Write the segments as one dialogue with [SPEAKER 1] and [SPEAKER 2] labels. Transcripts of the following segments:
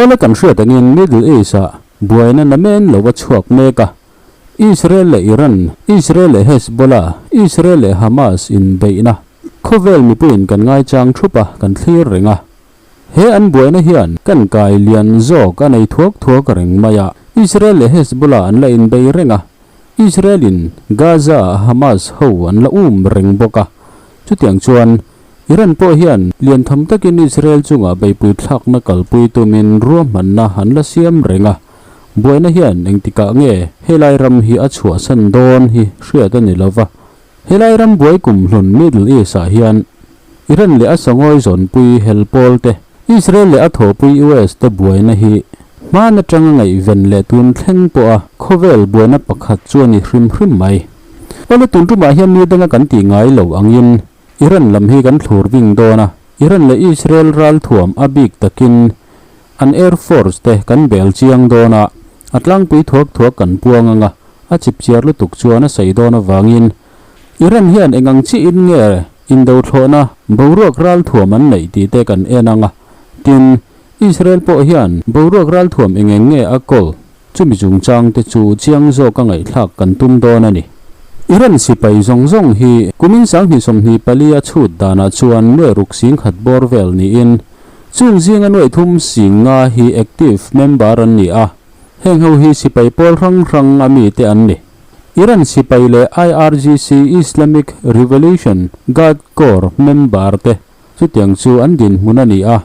[SPEAKER 1] Awle kan hriat angin Middle East ah buaina namen lo a chhuak mek a, Israel leh Iran, Israel leh Hezbollah, Israel leh Hamas inbeihna khawvel mipuiin kan ngaichang thup a, kan thlir reng a. He an buaina hian kan kai lian zawk a nei thuak thuak reng mai a, Israel leh Hezbollah an la inbei reng a, Israel in Gaza ah Hamas ho an la um reng bawk a, chutiang chuan Iran pawh hian lian tham takin Israel chungah beipui thlakna kalpui tumin ruahmanna an la siam reng a, buaina hian engtikah nge helai ram hi a chhuahsan dawn hi hriat a ni lova. Helai ram buai kum hlun Middle East ah hian Iran leh a sangawi zawnpui hel pawl te, Israel leh a thawhpui US te buaina hi hman atanga ngaihven leh tun thleng pawha khawvel buaina pakhat chu a ni hrim hrim mai. Awle tun tumah hian ni danga kan tih ngai lo angin Iran lam hi kan thlur ving dawn a, Iran leh Israel ralthuam a bik takin an Air Force te kan bel chiang dawn a, a tlangpui thuak thuak kan puang anga a chipchiar lutuk chuan a sawi dawn avangin Iran hian eng ang chiah in nge indo thlawhna boruak ralthuam an neih tih te kan en ang a, tin, Israel pawh hian boruak ralthuam eng eng nge a kawl chumi chungchang te chu chiang zawk a ngaihthlak kan tum dawn a ni. Iran sipai zawng zawng hi kumin 2024 a chhut danah chuan nuai ruk sing khat bawr vel niin chung zinga nuai thum sing nga hi active member an ni a, heng ho hi sipai pawl hrang hrang a mite an ni. Iran sipai leh IRGC, Islamic Revolution Guard Corps, member te chutiang chu an dinhmun a ni a.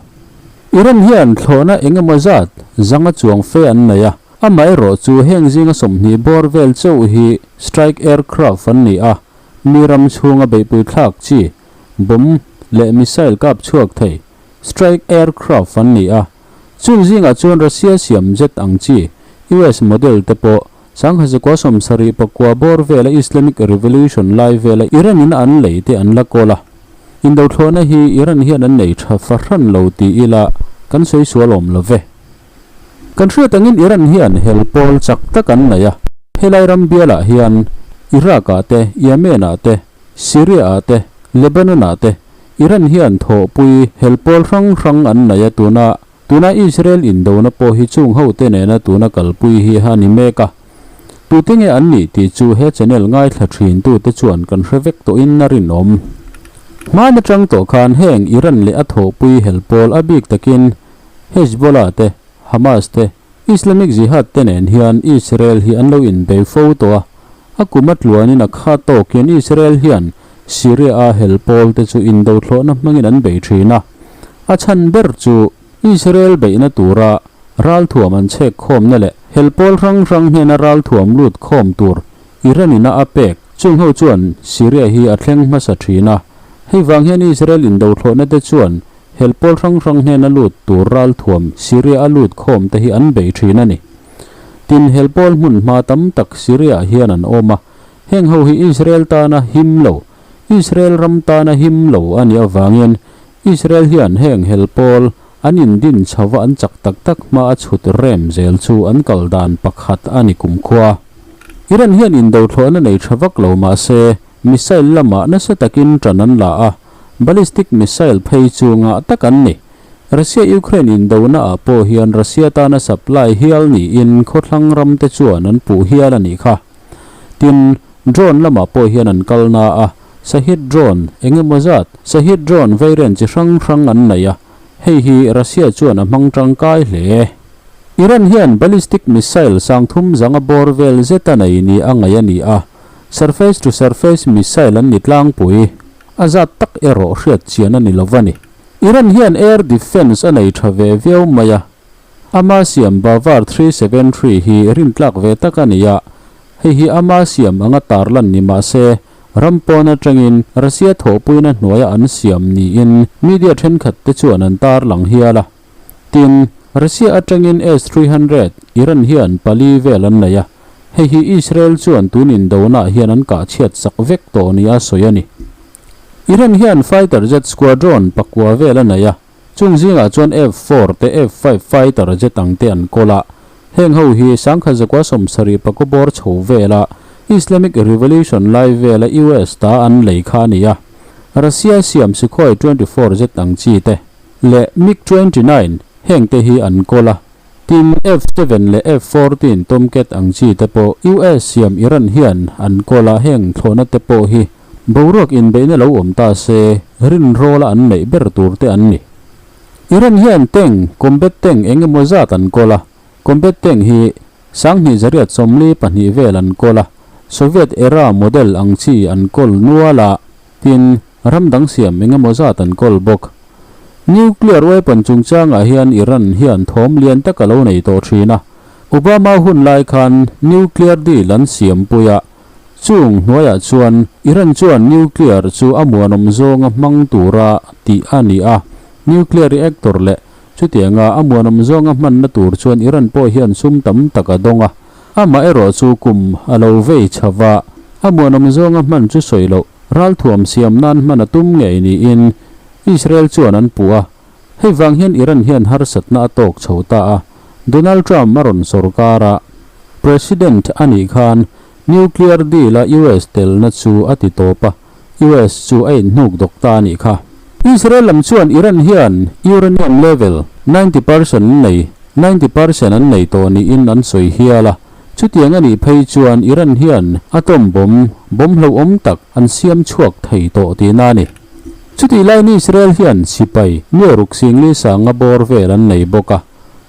[SPEAKER 1] Iran hian thlawhna eng emaw zat zanga chuang fe an nei a, amaherawh chu heng zinga 20 bawr vel chauh hi strike aircraft an ni a, mi ram chhunga beihpui thlak chi, bomb leh missile kap chhuak thei strike aircraft an ni a. Chung zingah chuan Russia siam jet ang chi US model te pawh 1979 bawr vela Islamic Revolution lai vela Iran in an lei te an la kawl a. Indo thlawhna hi Iran hian an nei tha fahran lo ti ila kan sawi sual awm lo ve. Kan hriat angin Iran hian hel pawl chak tak an nei a. Helai ram bialah hian Iraq ah te, Yemen ah te, Syria ah te, Lebanon ah te Iran hian thawhpui hel pawl hrang hrang an nei a tuna Tuna Israel indona pawh hi chung hote nena tuna kalpui hi a ni mek a. Tute nge an nih tih chu he channel ngaithla thin tute chuan kan hre vek tawhin a rinawm. Hmaan atang tawh khan heng Iran leh a thawhpui hel pawl a bik takin Hezbollah te, Hamas te, Islamic Jihad te nen hian Israel hi an lo inbei fo tawh a. A kum a tluanin a kha tawkin Israel hian Syria-a hel pawl te chu indo thlawhna hmangin an bei thin a. A chhan ber chu Israel beihna tura ralthuam an chhek khawmna leh hel pawl hrang hrang hnena ralthuam lut khawm tur Iran-in a a pek chung ho chuan Syria hi a thleng hmasa thin a. Hei vang hian Israel indo thlawhna te chuan hel pawl hrang hrang hnena lut tur ralthuam Syria-a lut khawm te hi an bei thin a ni. Tin, hel pawl hmun hma tam tak Syria-ah hian an awm a, heng ho hi Israel tana him lo, Israel ram tana him lo a nih avangin Israel hian heng hel pawl an indin chhova an chak tak tak hma a chhut rem zel chu an kal dan pakhat a ni kumkhua. Iran hian indo thlawhna nei tha vak lo mah se missile lamah nasa takin tan an la a, ballistic missile phei chu ngah tak an ni. Russia-Ukraine indona ah pawh hian Russia tana supply hial niin khawthlang ram te chuan an puh hial a nih kha. Tin, drone lamah pawh hian an kal na a, Shahed drone eng emaw zat Shahed drone variant chi hrang hrang an nei a, hei hi Russia chuan a hmang tangkai hle. Iran hian ballistic missile sangthum zanga bawr vel zet a nei ni a ngaih a ni a, surface to surface missile an ni tlangpui. A zat tak erawh hriat chian a ni lo va ni. Iran hian air defence a nei tha ve viau mai a, ama siam Bavar 373 hi rintlak ve tak a ni a, hei hi ama siam anga tarlan ni mah se ram pawn atangin Russia thawhpuina hnuaia an siam niin media thenkhat te chuan an tarlang hial a. Tin, Russia atangin S-300 Iran hian pali vel an nei a, hei hi Israel chuan tun indonah hian an kah chhiat sak vek tawh nia sawi a ni. Iran hian fighter jet squadron pakua vel a nei a, chung zingah chuan F-4 te F-5 fighter jet ang te an kawl a, heng ho hi 1970 pakaw bawr chho vela Islamic Revolution lai vela US ta an lei kha a ni a, Russia siam Sukhoi 24 jet ang chi te leh MiG 29 heng te hi an kawl a. Tin, F-seven leh F-fourteen Tomcat ang chi te pawh US siam Iran hian an kawl a, heng thlawhna te pawh hi boruak inbeihna lo awm ta se rinrawla an neih ber tur te an ni. Iran hian tank, combat tank eng emaw zat an kawl a, combat tank hi 2842 vel an kawl a, Soviet era model ang chi an kawl nual a, tin, Ram dang siam eng emaw zat an kawl bawk. Nuclear weapon chungchangah hian Iran hian thawm lian tak a lo nei tawh thin a. Obama hun lai khan nuclear deal an siampui a, chung hnuaiah chuan Iran chuan nuclear chu a muanawm zawnga hmang tura tih a ni a. Nuclear reactor leh chutianga a muanawm zawnga hmanna tur chuan Iran pawh hian sum tam tak a dawng a. Amaherawh chu kum a lo vei chho va, a muanawm zawnga hman chu sawi loh. Ralthuam siam nan hman a tum ngei niin Israel chuan an puh a, hei vang hian Iran hian harsatna a tawk chho ta a. Donald Trump a rawn sawrkar a, President a nih khan nuclear deal a US telna chu a ti tawp a, US chu a inhnuk dawk ta a nih kha. Israel lam chuan Iran hian uranium level 90% an nei, 90% an nei tawh niin an sawi hial a. Chutiang a nih phei chuan Iran hian atom bomb, bomb hlauhawm tak an siam chhuak thei tawh tihna a ni. Chutih laiin Israel hian sipai nuai ruk singli sanga bawr vel an nei bawk a,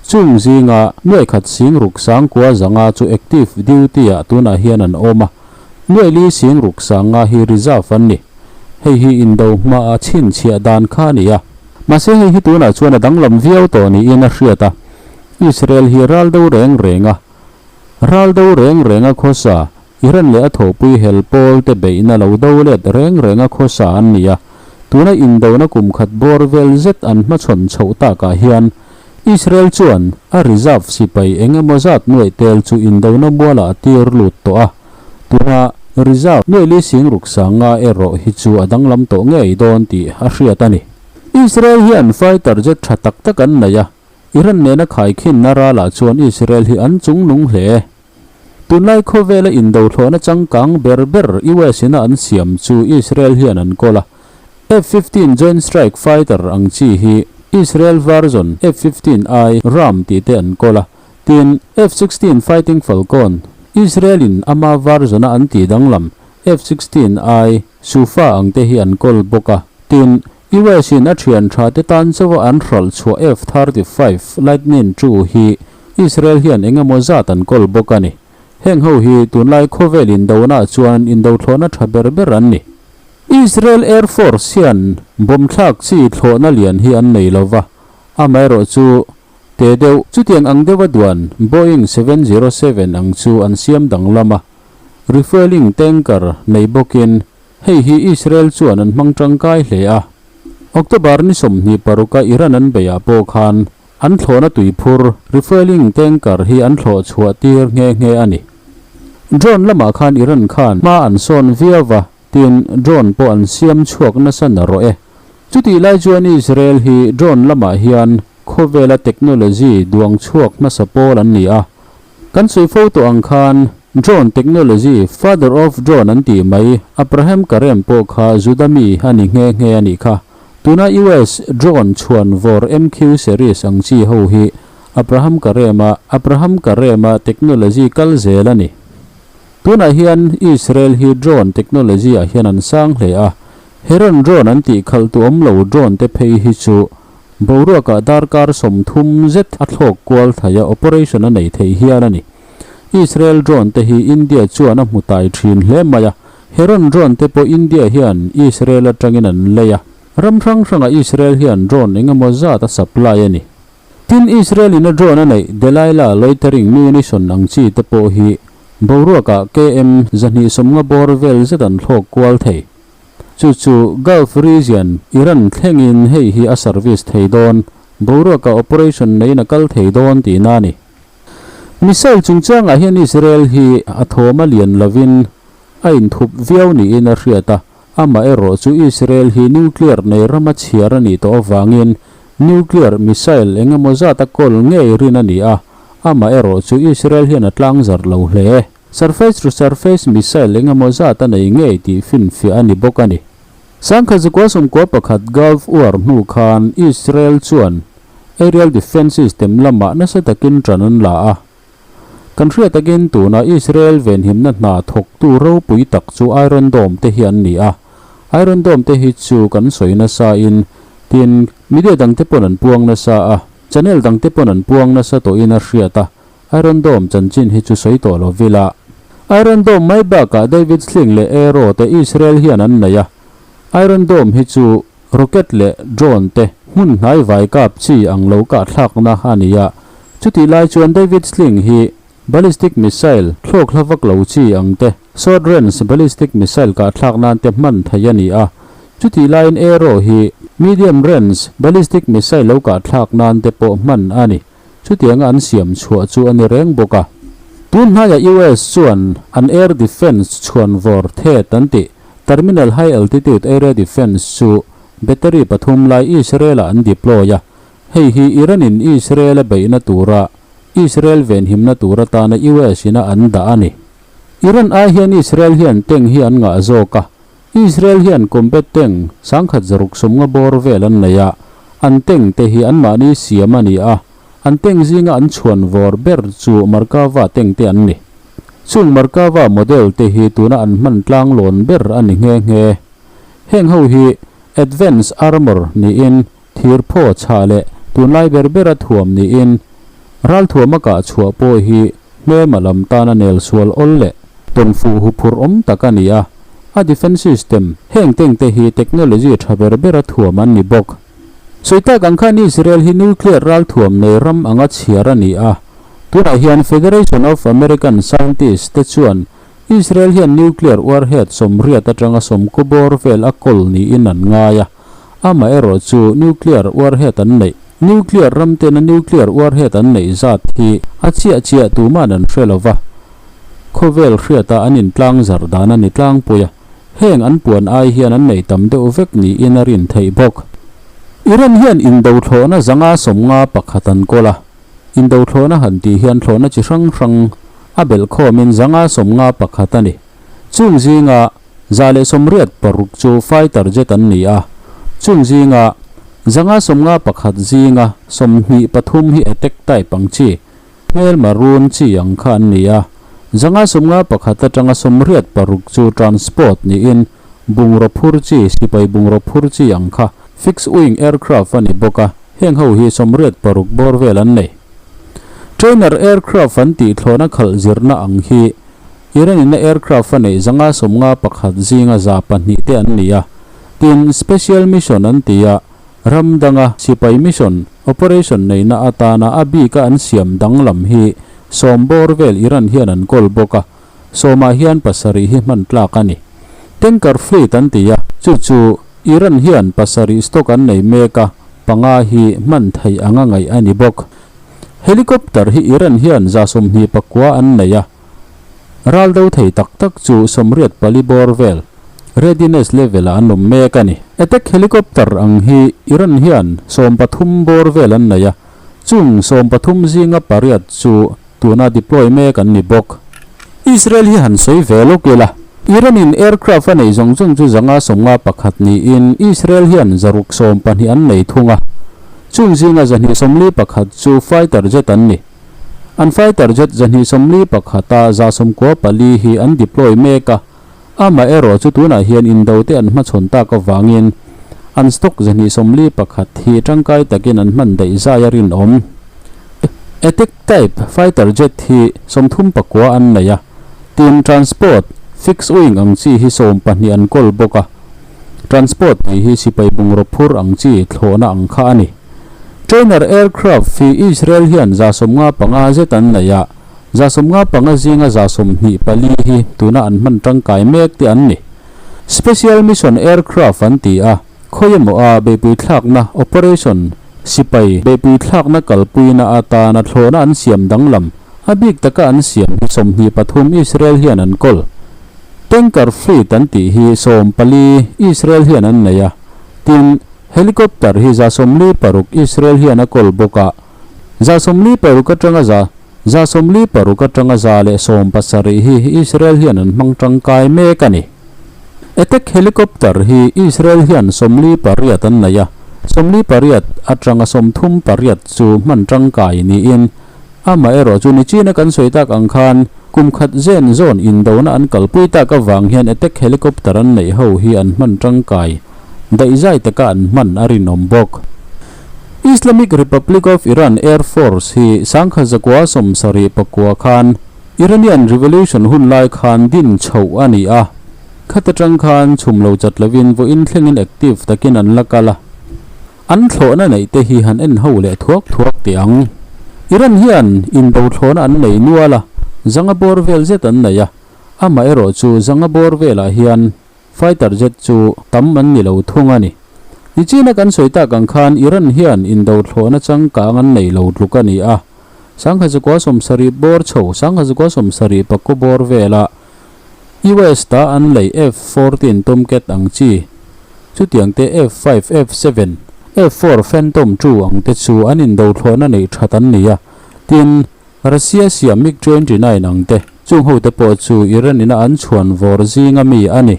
[SPEAKER 1] chung zinga nuai khat sing ruk sangkua zanga chu active duty-ah tunah hian an awm a, nuai li sing ruk sanga hi reserve an ni. Hei hi indo hmaa chhinchhiah dan kha a ni a, mahse hei hi tunah chuan a danglam viau tawh niin a hriat a. Israel hi ral do reng reng a, ral do reng reng a khawsa, Iran leh a thawhpui hel pawl te beihna lo do let reng reng a khawsa an ni a, tuna indona kum khat bawr vel zet an hmachhawn chhoh takah hian Israel chuan a reserve sipai eng emaw zat nuaih tel chu indona mualah a tir lut tawh a, tuna reserve nuaih li sing ruk sanga erawh hi chu a danglam tawh ngei dawn tih a hriat a ni. Israel hian fighter jet tha tak tak an nei a, Iran nena khaikhinna ralah chuan Israel hi an chungnung hle. Tunlai khawvela indo thlawhna changkang ber ber US ina an siam chu Israel hian an kawl a. F-15 Joint Strike Fighter ang chi hi Israel version F-15I Ram tih te an kawl a. Tin, F-16 Fighting Falcon, Israel in ama version a an tih danglam F-16I Sufa ang te hi an kawl bawk a. Tin, US in a thian tha te tan chauha an hralh chhuah F-35 Lightning ii hi Israel hian eng emaw zat an kawl bawk a ni. Heng ho hi tunlai khawvel indona chuan indothlawhna tha ber ber an ni. Israel Air Force hian bomb thlak chi thlawhna lian hi an nei lova, amaherawh chu te deuh chutiang ang deuha duan Boeing 707 ang chu an siam danglam a, refueling tanker nei bawkin Hei hi Israel chuan an hmang tangkai hle a. October ni 26 a Iran an beihah pawh khan an thlawhna tuiphur, refueling tanker, hi an thlawh chhuah tir nghe nghe a ni. Drone lamah khan Iran khan hma an sawn viau va, tin drone pawh an siam chhuak nasa na rawh e. Chutih lai chuan Israel hi drone lamah hian khawvela technology duang chhuak hmasa pawl an ni a. Kan sawi fo tawh ang khan drone technology father of drone an tih mai Abraham Karem pawh kha Juda mi a ni nghe nghe a nih kha. Tuna US drone chhuan vawr MQ series ang chi ho hi Abraham Karem-a Abraham Karem-a technology kal zel a ni. Tunah hian Israel hi drone technology ah hian an sang hle a, Heron drone an tih khalh tu awm lo drone te phei hi chu Boruakah darkar 30 zet a thlawk kual thei a, operation a nei thei hial a ni. Israel drone te hi India chuan a hmu tai thin hle mai a, Heron drone te pawh India hian Israel atangin an lei a, ram hrang hrangah Israel hian drone eng emaw zat a supply a ni. Tin, Israel in a drone a neih Delilah loitering munition ang chi te pawh hi boruakah KM 250 bawr vel zet an thlawk kual thei. Chu chu Gulf region, Iran thlengin hei hi a service thei dawn, boruaka operation neiin a kal thei dawn tihna a ni. Missile chungchangah hian Israel hi a thawm a lian lovin a inthup viau niin a hriat a, amaherawh chu Israel hi nuclear nei rama chhiar a nih tawh avangin nuclear missile eng emaw zat a kawl ngei rin a ni a, amaherawh chu Israel hian a tlangzarh lo hle. Surface to surface missile eng emaw zat a nei ngei tih finfiah a ni bawk a ni. 1991 Gulf War hnu khan Israel chuan Aerial Defence System lamah nasa takin ṭan an la a. Kan hriat takin tuna Israel venhimna hna thawktu ropui tak chu Iron Dome te hi an ni a. Iron Dome te hi chu kan sawi nasa in, tin, media dangte pawn an puang nasa a, channel dangte pawn an puang nasa tawhin a hriat a, Iron Dome chanchin hi chu sawi tawh lo vila. Iron Dome mai bakah David Sling leh Arrow te Israel hian an nei a. Iron Dome hi chu rocket leh drone te hmun hnai vai kap chi ang lo kah thlakna a ni a. Chutih lai chuan David Sling hi ballistic missile thlawk hla vak lo chi ang te, short range ballistic missile kah thlak nan te hman theih a ni a. Chutih laiin Arrow hi medium range ballistic missile lo kah thlak nan te pawh hman a ni. Chutianga an siam chhuah chu a ni reng bawk a. Tun hnaiah US chuan an air defence chhuan vawr thet an tih Terminal High Altitude Area Defence chu battery pathum lai Israel-ah an deploy a. Hei hi Iran-in Israel a beihna tura Israel venhimna tur atana US-ina an dah a ni. Iran ai hian Israel hian tank hi an ngah zawk a, Israel hian combat tank sangkhat zaruk sawmnga bawr vel an nei a, an tank te hi anmahni siam a ni a, an tank zinga an chhuan vawr ber chu Merkava tank te an ni. Chung Merkava model te hi tuna an hman tlanglawn ber a ni nghe nghe. Heng ho hi advance armour niin thir phaw chhah leh tunlai ber bera thuam niin ralthuam a kah chhuah pawh hi hmema lam tana nel sual awl leh tawnfuh huphurh awm tak a ni a, a defence system heng teng te hi technology tha ber bera thuam an ni bawk. Sawi tak ang khan Israel hi nuclear ralthuam nei ram anga chhiar a ni a, tunah hian Federation of American Scientists te chuan Israel hian nuclear warhead sawmriat atanga sawmkaw bawr vel a kawl niin an ngai a, Amaherawh chu nuclear warhead an neih, nuclear ram tena nuclear warhead an neih zat hi a chiah chiah tuman an hre lo va, khawvel hriata an intlang zar dan a ni tlangpui a, heng an puan ai hian an nei tam deuh vek niin a rin theih bawk. Iran hian indo thlawhna zanga sawmnga pakhat an kawl a, indo thlawhna han tih hian thlawhna chi hrang hrang a belhkhawmin zanga sawmnga pakhat a ni. Chung zinga 186 chu fighter jet an ni a, chung zinga 151 zinga 23 hi attack type ang chi, hmelma run chi ang kha an ni a, 151 atanga 86 chu transport niin bungraw phur chi, sipai bungraw phur chi ang kha fixed wing aircraft a ni bawk a, heng ho hi 86 bawr vel an nei. Trainer aircraft an tih thlawhna khalh zirna ang hi Iran-in a aircraft a neih 151 zinga 200 te an ni a, tin, special mission an ti a, ram danga sipai mission, operation neihna atana a bika an siam danglam hi sawm bawr vel Iran hian an kawl bawk a, sawmah hian pasarih hi hman tlak a ni. Tanker fleet an ti a, chu chu Iran hian pasarih stock an nei mek a, panga hi hman theih anga ngaih a ni bawk. Helicopter hi Iran hian 29 an nei a, Ral do thei tak tak chu 84 bawr vel readiness level ah an awm mek a ni. Attack helicopter ang hi Iran hian 13 bawr vel an nei a, chung 13 zinga pariat chu tuna deploy mek an ni bawk. Israel hi han sawi ve lawk ila, Iran in aircraft a nei zawng zawng chu 151 niin Israel hian 612 an nei thung a, chung zinga 241 chu fighter jet an ni. An fighter jet 241 a 94 hi an deploy mek a, amaherawh chu tunah hian indo te an hmachhawn tak avangin an stock 241 hi tangkai takin an hman daih zai a rinawm. Attack type fighter jet hi 39 an nei a, tin transport fixed wing ang chi hi 12 an kawl bawk a, transport tih hi sipai bungraw phur ang chi thlawhna ang kha a ni. Trainer aircraft hi Israel hian 155 zet an nei a, 155 zinga 24 hi tuna an hman tangkai mek te an ni. Special mission aircraft an ti a, khawi emaw a beihpui thlakna, operation, sipai beihpui thlakna kalpuina atana thlawhna an siam danglam, a bik taka an siam hi 23 Israel hian an kawl. Tanker fleet an tih hi 14 Israel hian an nei a, tin, Helicopter hi 46 Israel hian a kawl bawk a, 46 atanga za 46 atanga 117 hi Israel hian an hmang tangkai mek a ni. Attack helicopter hi Israel hian 48 an nei a, 48 atanga 38 chu hman tangkai niin amaherawh chu nichina kan sawi tak ang khan kum khat zen zawn indona an kalpui tak avang hian attack helicopter an neih ho hi an hman tangkai daihzai taka an hman a rinawm bawk. Islamic Republic of Iran Air Force hi 1979 khan Iranian Revolution hun lai khan din chhoh a ni a, khata tang khan chhum lo chat lovin vawiin thlengin active takin an la kal a. An thlawhna neih te hi han en ho leh thuak thuak teh ang. Iran hian indo thlawhna an nei nual a, zanga bawr vel zet an nei a, amaherawh chu zanga bawr velah hian fighter jet chu tam an ni lo thung a ni. Nichina kan sawi tak ang khan Iran hian indo thlawhna changkang an nei lo tluk a ni a, 1970 bawr chho 1979 bawr vela US ta an lei F-14 Tomcat ang chi, chutiang te F-5, F-7, F-4 Phantom ii ang te chu an indo thlawhna neih that an ni a, tin, Russia siam MiG-29 ang te, chung ho te pawh chu Iran ina an chhuan vawr zinga mi a ni.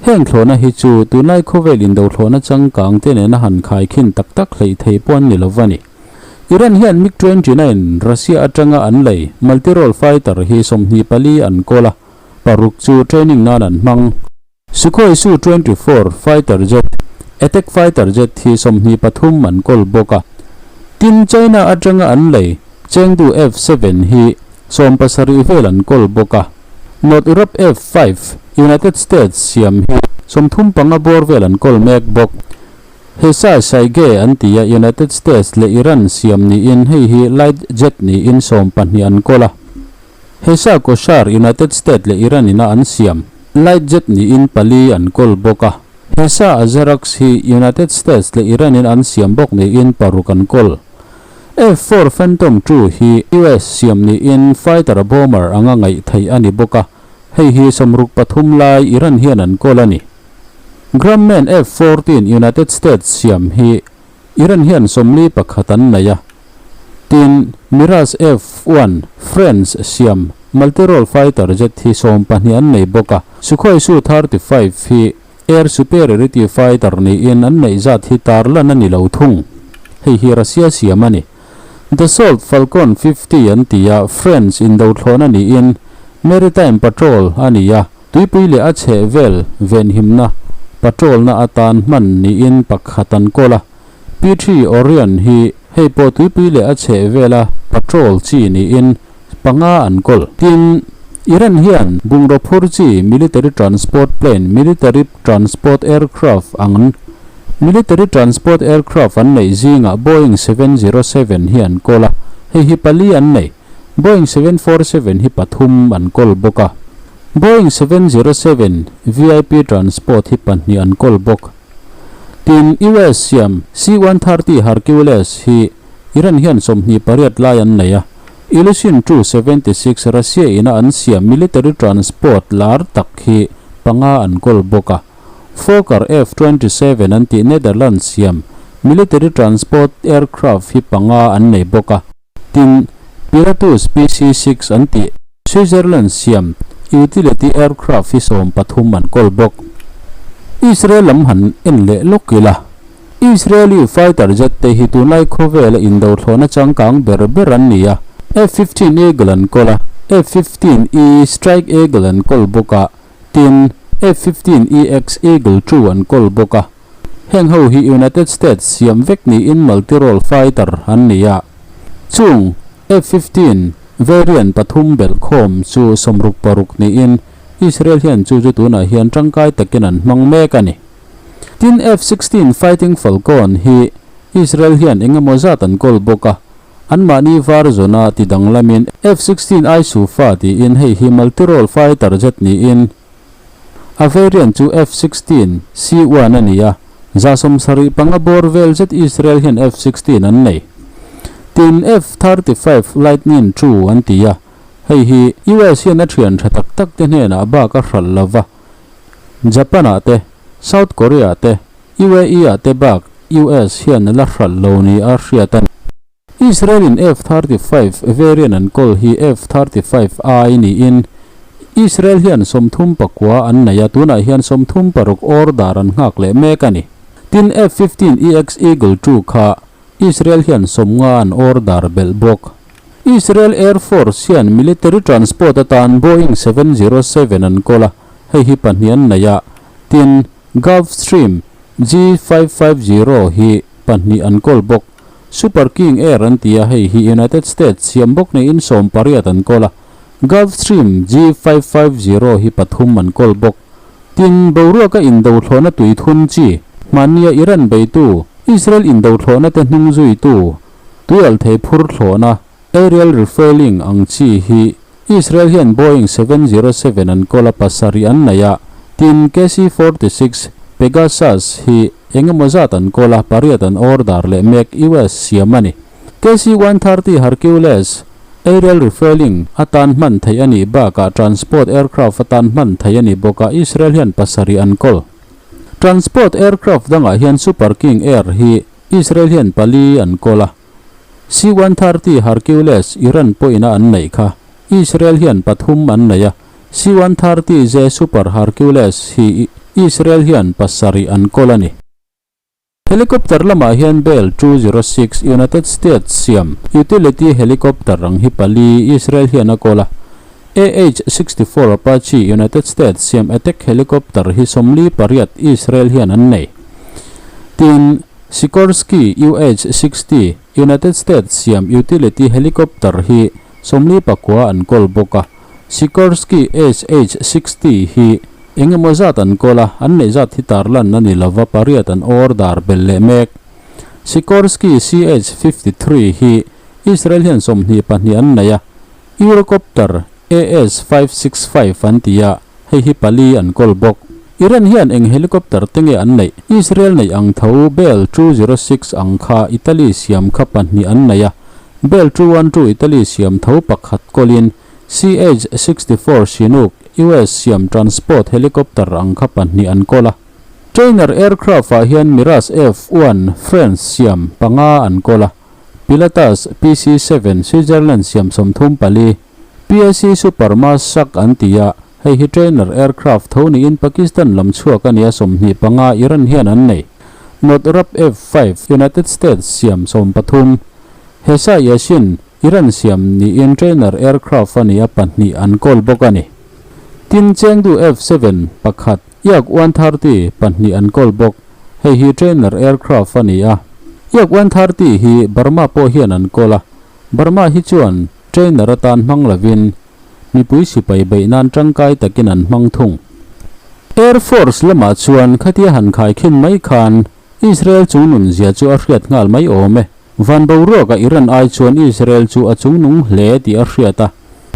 [SPEAKER 1] Heng thlawhna hi chu tunlai khawvel indo thlawhna changkang te nena han khaikhin tak tak hleih theih pawh an ni lo va ni. Iran hian MiG-29 Russia atanga an lei multi-role fighter hi 24 an kawl a, paruk chu training nan an hmang. Sukhoi Su-24 fighter jet, attack fighter jet hi 23 an kawl bawk a. Tin, China atanga an lei Chengdu F-7 hi 17 vel an kawl bawk a. Northrop F-5, United States siam hi 35 bawr vel an kawl mek bawk. HESA Saige an ti a, United States leh Iran siam niin hei hi light jet niin 12 an kawl a. HESA Koshar United States leh Iran ina an siam light jet niin pali an kawl bawk a. HESA Azarakhs hi United States leh Iran in an siam bawk niin paruk an kawl. F-4 Phantom ii hi US siam niin fighter bomber anga ngaih theih a ni bawk a, hei hi 63 lai Iran hian an kawl a ni. Grumman F-14 United States siam hi Iran hian 41 an nei a. Tin, Mirage F-1 France siam multi-role fighter jet hi 12 an nei bawk a. Sukhoi Su-35 hi air superiority fighter niin an neih zat hi tarlan a ni lo thung. Hei hi Russia siam a ni. Dassault Falcon 50 an ti a, France indo thlawhna niin maritime patrol a ni a. Tuipui leh a chheh vel venhimna patrol-na atan hman niin pakhat an kawl a. P-3 Orion hi hei pawh tuipui leh a chheh vela patrol chi niin panga an kawl. Tin, Iran hian bungraw phur chi military transport plane, military transport aircraft ang military transport aircraft an neih zingah Boeing 707 hi an kawl a, hei hi pali an nei. Boeing 747 hi pathum an kawl bawk a. Boeing 707 VIP transport hi pahnih an kawl bawk. Tin, US siam C-130 Hercules hi Iran hian 28 lai an nei a. Ilyushin 276 Russia ina an siam military transport lar tak hi panga an kawl bawk a. Fokker F-27 an tih Netherlands siam military transport aircraft hi panga an nei bawk a. Tin, Pilatus PC-6 an tih Switzerland siam utility aircraft hi 13 an kawl bawk. Israel lam han en leh lawk ila, Israeli fighter jet te hi tunlai khawvela indo thlawhna changkang ber ber an ni a, F-15 Eagle an kawl a, F-15E Strike Eagle an kawl bawk a, tin, F-15EX Eagle ii an kawl bawk a. Heng ho hi United States siam vek niin multi-role fighter an ni a. Chung F-15 variant pathum belhkhawm chu 66 niin Israel hian chu chu tunah hian tangkai takin an hmang mek a ni. Tin, F-16 Fighting Falcon hi Israel hian eng emaw zat an kawl bawk a, anmahni var zawna ti danglamin F-16 I Sufa tiin hei hi multi-role fighter jet niin A variant chu F-16 C-1 a ni a, 75 bawr vel zet Israel hian F-16 an nei. Tin, F-35 Lightning ii an ti a, hei hi US hian a thian tha tak tak te hnenah bak a hralh lo va, Japan-ah te, South Korea-ah te, UAE-ah te bak US hian a la hralh lo ni a hriat a ni. Israel-in F-35 variant an kawl hi F-35I niin Israel hian 39 an nei a, tunah hian 36 order an nghak leh mek a ni. Tin, F-15EX Eagle ii kha Israel hian sawmnga an order belh bawk. Israel Air Force hian military transport atan Boeing 707 an kawl a, hei hi pahnih an nei a. Tin, Gulfstream G550 hi pahnih an kawl bawk. Super King Air an ti a, hei hi United States siam bawk neiin 18 an kawl a. Gulfstream G550 hi pathum an kawl bawk. Tin, boruaka indothlawhna tui thun chi, hmannia Iran beitu, Israel indothlawhna te hnung zuitu, tuialthei phur thlawhna, aerial refuelling, ang chi hi Israel hian Boeing 707 an kawl a pasarih an nei a, tin KC-46 Pegasus hi eng emaw zat an kawl a, pariat an order leh mek US siam a ni. KC-130 Hercules aerial refuelling atan hman theih a nih bakah transport aircraft atan hman theih a ni bawk a, Israel hian pasarih an kawl. Transport aircraft dangah hian Super King Air hi Israel hian pali an kawl a. C-130 Hercules Iran pawhin a an neih kha. Israel hian pathum an nei a, C-130J Super Hercules hi Israel hian pasarih an kawl a ni. Helicopter lamah hian Bell 206 United States siam utility helicopter ang hi pali Israel hian a kawl a. AH-64 Apache United States siam attack helicopter hi 48 Israel hian an nei. Tin, Sikorsky UH-60 United States siam utility helicopter hi 49 an kawl bawk a. Sikorsky SH-60 hi eng emaw zat an kawl a, an neih zat hi tarlan a ni lova pariat an order belh leh mek. Sikorsky CH-53 hi Israel hian 22 an nei a, Eurocopter AS-565 an ti a, hei hi pali an kawl bawk. Iran hian eng helicopter te nge an neih? Israel neih ang tho Bell 206 ang kha Italy siam kha pahnih an nei a, Bell 212 Italy siam tho pakhat kawlin CH-64 Chinook US siam transport helicopter ang kha pahnih an kawl a. Trainer aircraft ah hian Mirage F-1 France siam panga an kawl a. Pilatus PC-7 Switzerland siam 34, PAC Super Mashak an ti a, hei hi trainer aircraft tho niin Pakistan lam chhuak a nia 25 Iran hian an nei. Northrop F-5 United States siam 13, Hesa Yashin Iran siam niin trainer aircraft a nia pahnih an kawl bawk a ni. Tin, Chengdu F-7 pakhat, Yak 130 pahnih an kawl bawk. Hei hi trainer aircraft a ni a. Yak 130 hi Burma pawh hian an kawl a. Burma hi chuan trainer atan hmang lovin mipui sipai beih nan tangkai takin an hmang thung. Air Force lamah chuan khatia han khaikhin mai khan Israel chungnun zia chu a hriat nghal mai awm e. Van boruaka Iran ai chuan Israel chu a chungnung hle tih a hriat a.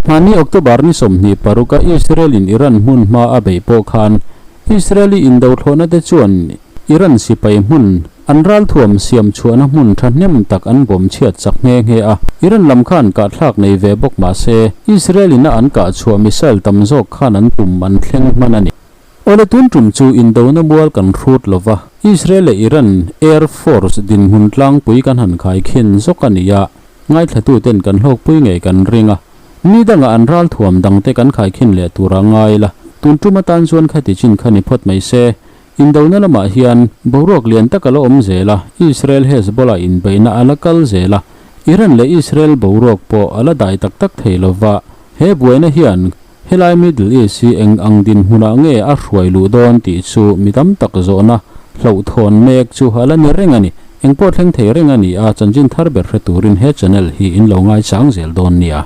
[SPEAKER 1] Hmani October ni 26 a Israel-in Iran hmun hma a beih pawh khan Israeli indothlawhna te chuan Iran sipai hmun an ralthuam siam chhuahna hmun thahnem tak an bawm chhiat chak nghe nghe a. Iran lam khan kahthlak nei ve bawk mah se Israel-in a an kah chhuah missile tam zawk khan an tum an thleng hman a ni. Awle tun tum chu indona mual kan hrut lova, Israel leh Iran Air Force dinhmun tlangpui kan han khaikhin zawk a ni a, ngaithlatuten kan hlawkpui ngei kan ring a, ni dangah an ralthuam dangte kan khaikhin leh tura ngai la, tun tum atan chuan khati chin kha ni phawt mai se. Indona lamah hian boruak lian tak a la awm zel a, Israel Hezbollah inbeihna a la kal zel a, Iran leh Israel boruak pawh a la dai tak tak thei lova, he buaina hian Helai Middle East hi eng ang dinhmunah nge a hruai luh dawn tih chu mi tam tak zawhna hlauhthawn mek chu a la ni reng a ni. Engpawh thleng thei reng a ni a, chanchin thar ber hre turin he channel hi in lo ngaichang zel dawn nia.